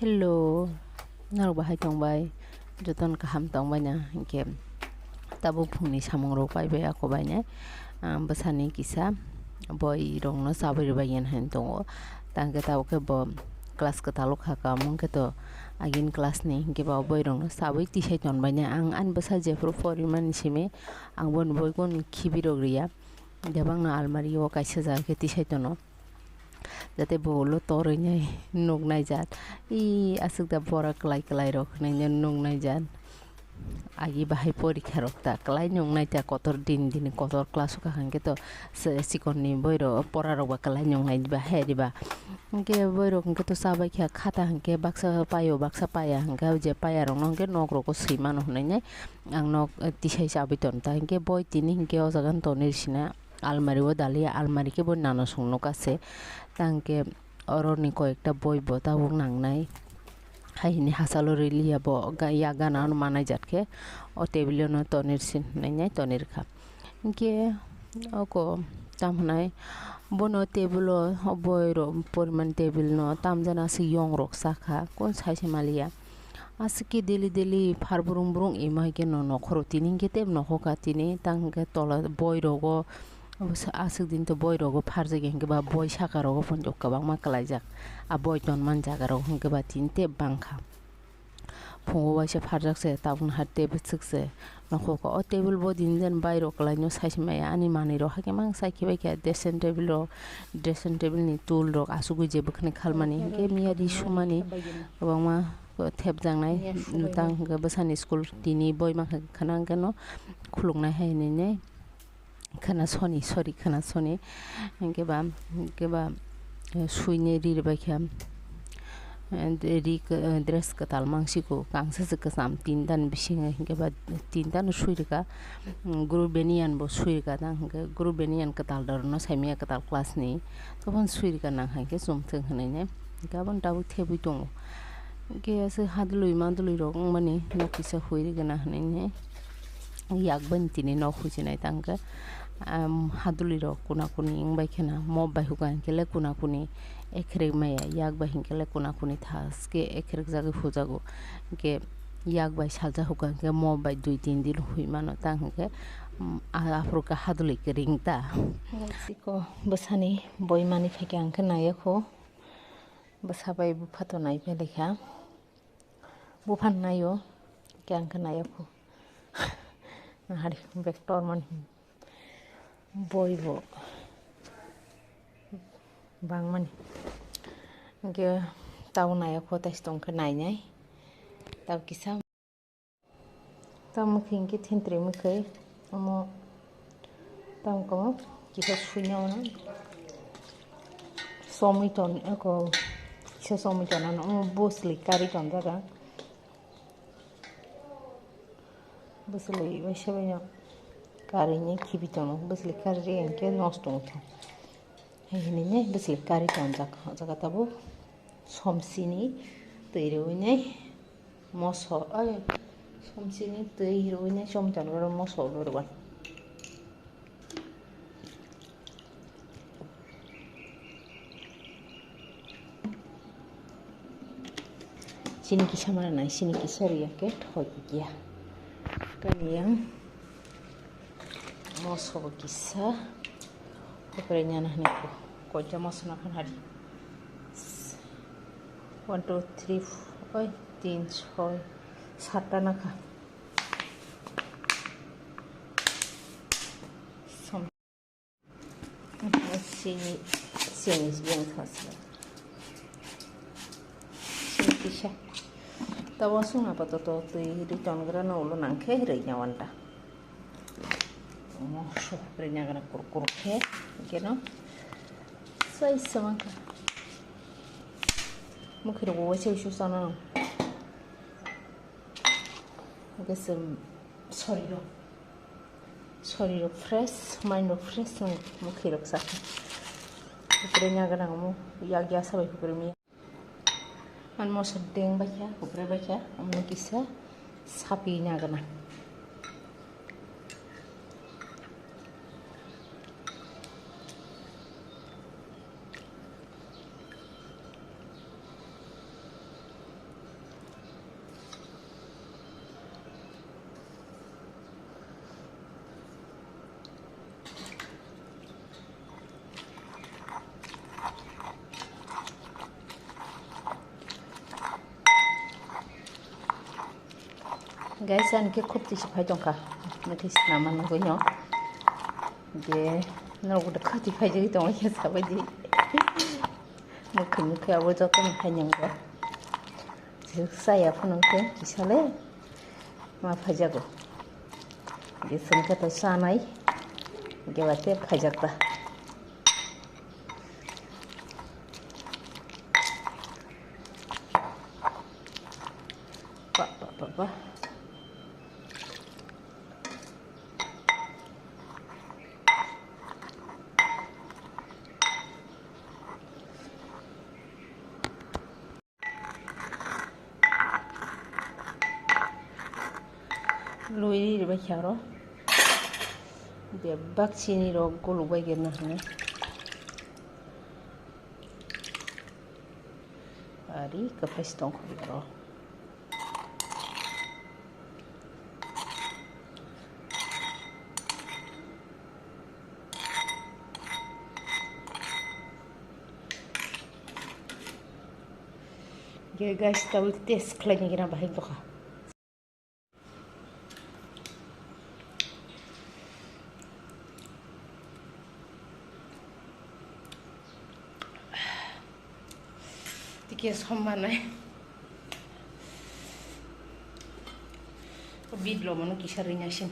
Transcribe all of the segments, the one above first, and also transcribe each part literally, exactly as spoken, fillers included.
Hello, norok bahai tongbai? Jotono kaham tongbai na? Hinkhe tabuk phungni samung rok paibai ako bai nai. Ah, bwsani kisa boi rokno chabwi rwbai yan hai tongo. Tangkhe tabuk khe bo class kwtal o kha ka, omo khe to agini class ni, hinkhe ba boi rokno chabwi tisai tonbai nai. Ang ani bwsa jephuru porimani simi ang boni boi kun khibi rok riya. Debang no almari o kaisa jaga khe tisai tono. Jate bo ulo torwi nai nuk nai jat. I aswk da bora kwlai kwlai rok hinwi nuk nai jat. Agi bahai porikha rok ta kwlai nuk nai ta, kotor din din kotor class o kaham khe to se-, chikon ni boi rok pora rok ba kwlai nuk nai ba he diba. Hinkhe boi rok hinkhe to chabai kha khata hinkhe baksa paio baksa paya hinkhe je paya rok no hinkhe nok rogo swi mano hinwi nai ang nok, eh, tisai chabai ton ta hinkhe boi tini hinkhe o jaga no tonwi sina. Almari o daliya, almari khe bo nana song nukha se. Tang khe oro ni koi ekta boi bo tabuk nang nai. Hai hini hachalo riliya bo ga-, yak gana ano manai jat khe o table o no tonir sin hinwi nai tonir kha. Hinkhe oko tam hinai bono table o o boi rok poriman table no tam jani aswk yong rok cha kha, kun sai se maliya. Aswk khe daily daily phar brung brung emo hai khe no nokhoro tini hinkhe tei nokhokha tini tang hinkhe tola boi rogo aswk din to boi rogo pharjak ya hinkhe ba boi saka rogo phunjak kwbangma kwlaijak. A boi tonman jaga rogo hinkhe ba tini tei bangkha. Phungo waisa pharjak se tabukno hai tei bwswk se nokhokha. O table bo din jen bai rok kwlaino sai se maya ani manwi rok hakhe mang sai khibai kha dressing table rok, dressing table ni tool rok asugwi je bwkhani khalmani hinkhe miya ri sumani kwbangma thepjaknai. Tang hwnkhe bwsani school tini boi mankha khana hwnkhe no khuluknai hai hinwi khana soni, sorry, khana soni. Hwnkhe ba, hwnkhe ba, eh, suinai ri rwbaikha. Eh, ri, eh, dress kwtal mangsiko, kangsa se kwcham, tinta ni bisingo, hwnkhe ba tinta no sui rwkha. Mm, group beniyan bo sui rwkha tang hwnkhe group beniyan kwtal dorno saimanya kwtal class ni. Tobon sui rwkha nang hai khe chumthwng hinwi ne. Gabon tabuk thebwi tongo. Hinkhe aswk hadwlwi madwlwi rok wngmani nok kisa hui rwgwna hinwi ne. Yak bani tini nok huchinai tang khe, am, hadwlwi rok kuna kuni wngbai khena mop bai huka hinkhe le kuna kuni ekhrek maya, yak bai hinkhe le kuna kuni thaske ekhrek jagwi hujago. Hinkhe yak bai salsa huka hinkhe mop bai dui tin din hui mano tang hinkhe, um, a-, aphuru khe hadwlwi kwrwng ta. Siko bwsani boi manwi phaikhe ang khe naiya kho. Bwsa bai bupha to nai phai laikha. Buphano naio, khe ang khe naiya kho. Nahari bek tormani boi bo bangmani. Hinkhe tabo naiya kho, taisi tongkhe nainai. Tabo kisa. Tamo khe hinkhe thentre mwkhai, omo tamo kamo kisa suina ono somoi ton eko kisa somoi ton ano omo bwsli kari tonjaga. Bwsli waisa baino kari ni khibi tono, bwsli kari ri hinkhe nosto wngkha. Hai hinwi nai bwsli kari tonjak, o jaga tabuk somsini twi rwui nai moso, oi, somsini twi rwui nai chomchang oro moso rwgwlak. Chini kisa ma rwnai, chini kisa rwya khe thok ya. Kani yang moso bo kisa. Hopre nyana hini ko. Koita moso na khan hari. One, two, three, four, oi, tin, choi, satta na kha. Som-, sini, sini yang thasi. Sini kisa. Tabo sung apa to to twi ri ton gra no ulo nang khe ri nya wanta. Omo sopre nyagra kurkur khe, keno sai samang kha. Mukhi rok bo waisa waisa sana. Hwnkhe se sori rok, sori rok fresh, mind rok fresh nang mukhi rok sa khe. Hupre nyagra nang mo yak ya sabai hupre mi. Ani moso deng baikha, hupre baikha, omo kisa sapi nagana. Guys, ani khe khupti se phai tongkha. Nokhe sinama nugwi no. Je norok da khati phai jagwi tongo khe sabai di. Mukhi mukhi abo joto no phai nanggo. Saya phano khe kisale ma phai jago. Je sengkhe to sanai. Ge wate phai jakta. Ba, ba, ba, ba. Lui ri bai kha ro. Bebak chini rok guluk bai gena hwnwi. Ari kwphai se tongkha ro. Ge guys, tabuk test khlaini gina bahai bokha. Tike somba nai. Bit lomano kisa ringa sin.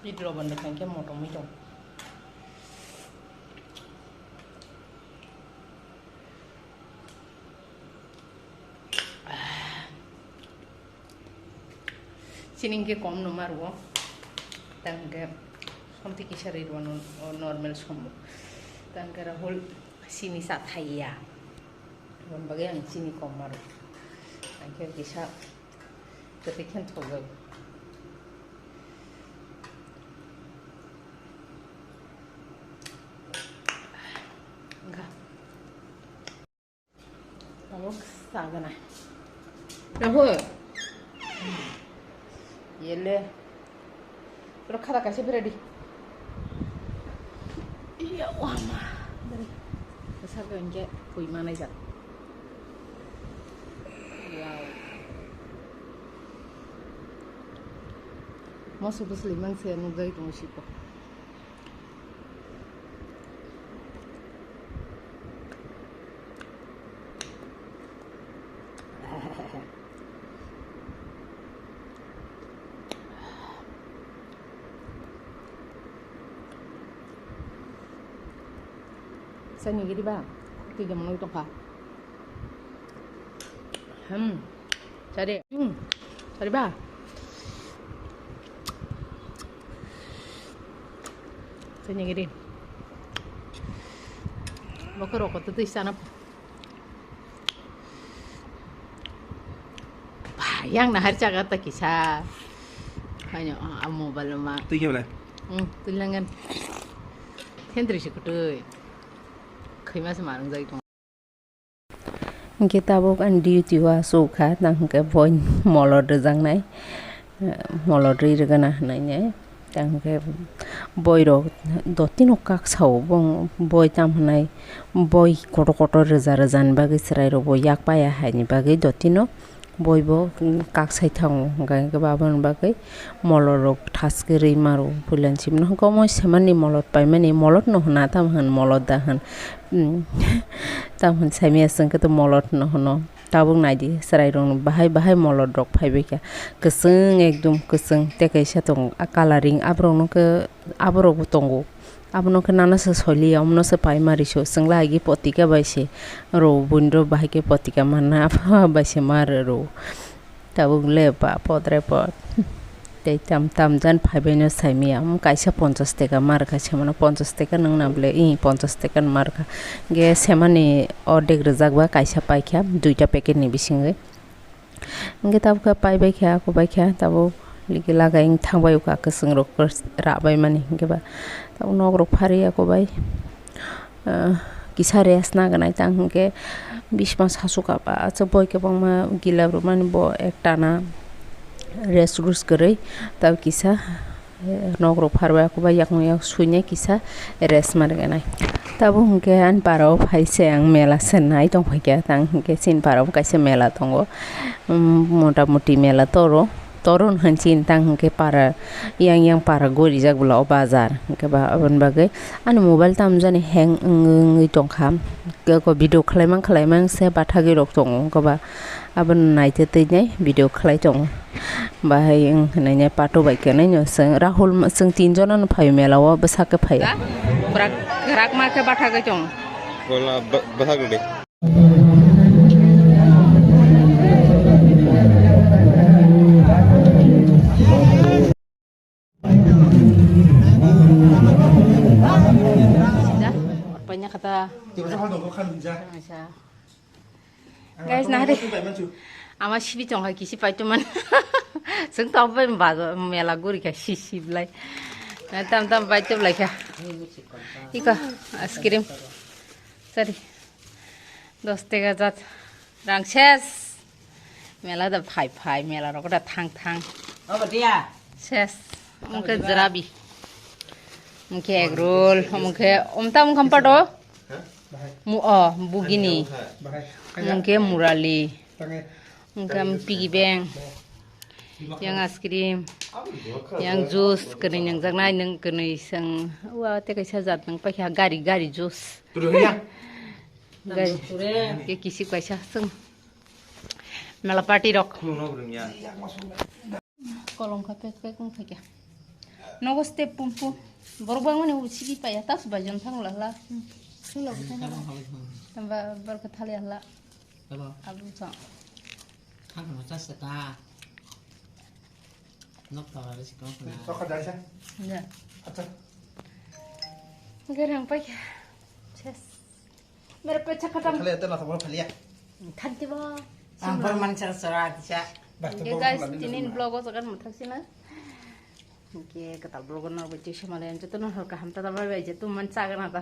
Bit lomon de kangke motom mui tong. Chini hwnkhe kom no ma rwo. Tang hwnkhe somti kisa ri rwno, o normal sombo. Tang hwnkhe Rahul chini cha thaiya. Aboni bagwi ang chini kom ma rwo. Ang khe kisa kwtwi khe thokjak. Wngkha. Tabuk sagana. Rahul. Yele. Ro khada kaisa beradi. Iya, wama. Dari. Saga hwnkhe pui manai jak. Wow. Moso bwsli manse nukjagwi tongo siko. Sani gidi ba, twi jamano tongkha. Hmm. Sari. Hmm. Sari ba. Sini gini. Bokor rokok tu tuh sana. Yang nahar caga tak kisah. Hanya ah, mobile ma. Tuh ya boleh. Hmm, tuh langan. Hendri sih kutu. Khaima se marung jai. Hwnkhe tabuk ani duty o achuk kha, tang hwnkhe boi molot rwjaknai, molot rwi rwgana hwnwi nai. Tang hwnkhe boirok dotino kak sao, bong boi tamo hwnai, boi kotor kotor rwja rwjani bagwi chwrairokbo yak paiya haini bagwi dotino. Boibo, mm, kak sai thango, hwnkha hwnkhe bo aboni bagwi molorok thaskhe rwi maro. Puilani simi no hwnkhe omo semani molot paimani, molot no hwna, tamo hwn molot da hwn, mm, tamo hwn saimanya chwng khe to molot no hwno. Tabuk naidi chwrairokno bahai bahai molot rok phaibaikha, kwchwng ekdom kwchwng tei kaisa tongo a colouring, aborok no khe aborokbo tongo. Abono khe nana se soiliya, omono se paima riso, chwngla agi potika bai se rw, buini rw bahai khe potika manna, abo bai se ma rw rw. Tabuk le ba podre pod. Tei tam, tam jan phaibai no saimaya, omo kaisa ponchas teka ma rwkha, semano ponchas teka nwng na bwle, ih, ponchas teka ma rwkha. Ge semani ordek rwjak ba kaisa paikha, duita packet ni bisingwi. Hwnkhe tabuk khe paibai kha, ako bai kha, tabuk ligi lagai wng thangbai o kha, kwchwng rok rah bai mani. Hwnkhe ba tabuk nok rok phari ako bai, ah, kisa rest nagnai tang hwnkhe bisma sasu kaba, acha boi kwbangma gila rwmani bo ekta na rest rus kwrwi tabuk kisa. Nok rok pharbai, ako bai yakung yak suinai kisa rest ma rwgwi nai. Tabuk hwnkhe ani parao phaise ang mela se nai tongphaikha, tang hwnkhe chini parao kaisa mela tongo, um, motamoti mela toro, toro hwn chini tang hwnkhe para yang yang para gorijak bwla o bazar hwnkhe ba aboni bagwi ani mobile tamjani hang wngwi tongkha, khe ko video khwlaimang khwlaimang se bathagwi rok tongo wngkha ba. Abono naitwi twi nai video khlai tongo. Bahai wng hwnwi nai pato bai kwnwi no chwng Rahul ma-, chwng tin jona no phaio mela o bwsake phaio. Bwrak kwrak ma khe bathagwi tongo. Bola ba-, bwsakni. Paina kata. Guys, nahari. Ama sibi tong hai kisi pai tuman. Sung tong pai bazo mela guri ka sisi blai. Na tam tam pai tu blai ka. Iko ice cream. Sorry. Dos tega jat. Rang ses. Mela da phai phai, mela rok da thang thang. Abo dia. Ses. Mungke jerabi. Mungke egg roll, mungke umta mungkam pato. Mu, oh, bugini. Mungke murali. Mungke piggy bank. Yang ice cream. Yang juice, kene yang jaknai nung kene sang. Wa te kaisa jat nung paikha gari, gari juice. Gari. Ke kisi kaisa sung. Mela party rok. Kolom kha pek pek wng kha kya. Nogo step pum pum. Borok bangmani ubo sibi paya tas bai jon thang la la. Sula bo thang la. Tamba bor kha thali la. Abo sa. Thang ma cha sa ta. Nok ta la si ko na. Sok kha dai sa. Ya. Acha. Gerang pai kya. Ses. Mere pecha khatam. Khali ete na sabor khali ya. Thanti bo. Ah, bor man chara chara disa. Dah, okay, bor guys, khali tinin vlog o jagan mathak sina. Okay, kata vlog o nang bai tisa male joto no hor kaham ta bai bai je tu man chaga na ta.